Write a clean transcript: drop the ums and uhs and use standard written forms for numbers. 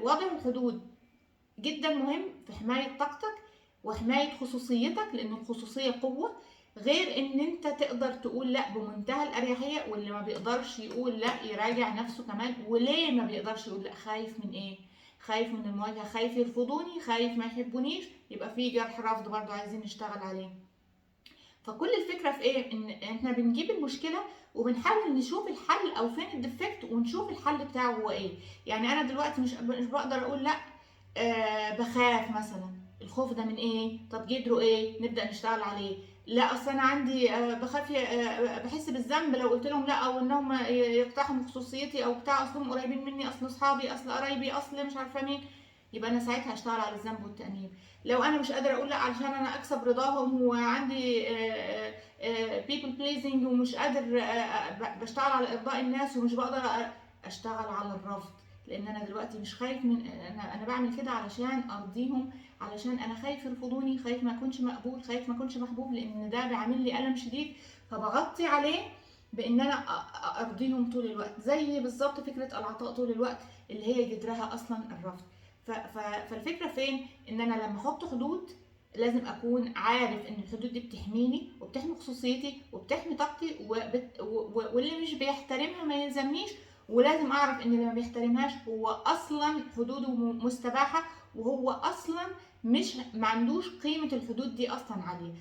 فوضع الحدود جدا مهم في حماية طاقتك وحماية خصوصيتك، لأن الخصوصية قوة. غير ان انت تقدر تقول لا بمنتهى الاريحية، واللي ما بيقدرش يقول لا يراجع نفسه كمان. وليه ما بيقدرش يقول لا؟ خايف من ايه؟ خايف من المواجهة، خايف يرفضوني، خايف ما يحبونيش، يبقى في جرح رفض برضو عايزين نشتغل عليه. فكل الفكرة في ايه؟ ان احنا بنجيب المشكلة وبنحاول نشوف الحل او فين ال defect ونشوف الحل بتاعه هو ايه. يعني انا دلوقتي مش بقدر اقول لا، بخاف مثلا. الخوف ده من ايه؟ طب جدره ايه؟ نبدأ نشتغل عليه. لا اصل انا عندي بخاف بحس بالذنب لو قلت لهم لا، او انهم يقتحموا خصوصيتي او بتاع، اصلهم قريبين مني، اصل اصحابي، اصل قرايبي، اصل مش عارفه مين. يبقى انا ساعتها هشتغل على الذنب والتأنيب. لو انا مش قادرة اقول لا علشان انا اكسب رضاهم وعندي people pleasing ومش قادر، بشتغل على ارضاء الناس ومش بقدر اشتغل على الرفض، لان انا دلوقتي مش خايف من انا بعمل كده علشان ارضيهم، علشان انا خايف يرفضوني، خايف ما اكونش مقبول، خايف ما اكونش محبوب، لان ده بيعمل لي الم شديد، فبغطي عليه بان انا ارضيهم طول الوقت. زي بالظبط فكرة العطاء طول الوقت اللي هي جذرها اصلا الرفض. فالفكرة فين؟ ان انا لما احط حدود لازم اكون عارف ان الحدود دي بتحميني وبتحمي خصوصيتي وبتحمي طاقتي، واللي مش بيحترمها ما يلزمنيش. ولازم اعرف ان اللي ما بيحترمهاش هو اصلا حدوده مستباحة، وهو اصلا مش ما عندوش قيمة الحدود دي اصلا عالية.